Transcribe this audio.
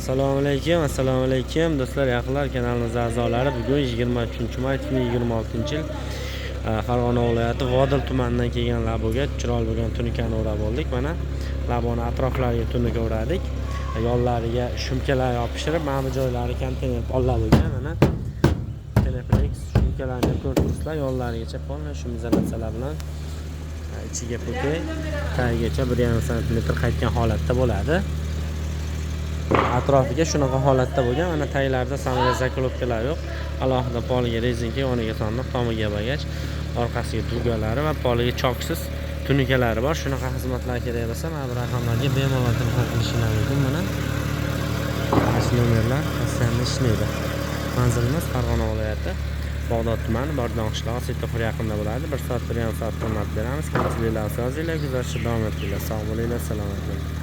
Assalomu alaykum, assalomu alaykum do'stlar, yaqinlar, kanalimiz a'zolari. Bugun 23 may 2026-yil, Farg'ona viloyati Vodil tumanidan kelgan Laboga chiroyli bo'lgan tunikani o'rab oldik. Mana Laboni atroflariga tunika o'radik. Yollariga shumkalar yopishtirib, mana bu joylari konteyner pollar bo'lgan. Mana Penaflex shumkalarni ko'rib turibsizlar, yollarigacha polni shumizolyatsiyalar bilan ichiga pokey tagigacha 1,5 santimetr qaytgan holatda bo'ladi. Atrofiga shunaqa holatda bo'lgan. Mana taglarida саморез, заклёпка lar yo'q, alohida poliga rezinka, yoniga sandiq, tomiga bagaj, orqasiga дуга lari va poliga choksiz tunikalari bor. Shunaqa xizmatlar kerak bo'lsa, mana bu raqamlarga bemalol telefon qilishinglar mumkin. Mana shu nomerlar постоянно ishlaydi. Manzilimiz Farg'ona viloyati, Bag'dod tumani, Bordon qishlog'i, svetofor yaqinida bo'ladi. Bir soat, 1,5 soat o'rnatib beramiz. Kamchiliklar yozinglar, kuzatishda davom etinglar. Sog' bo'linglar, salomat bo'ling.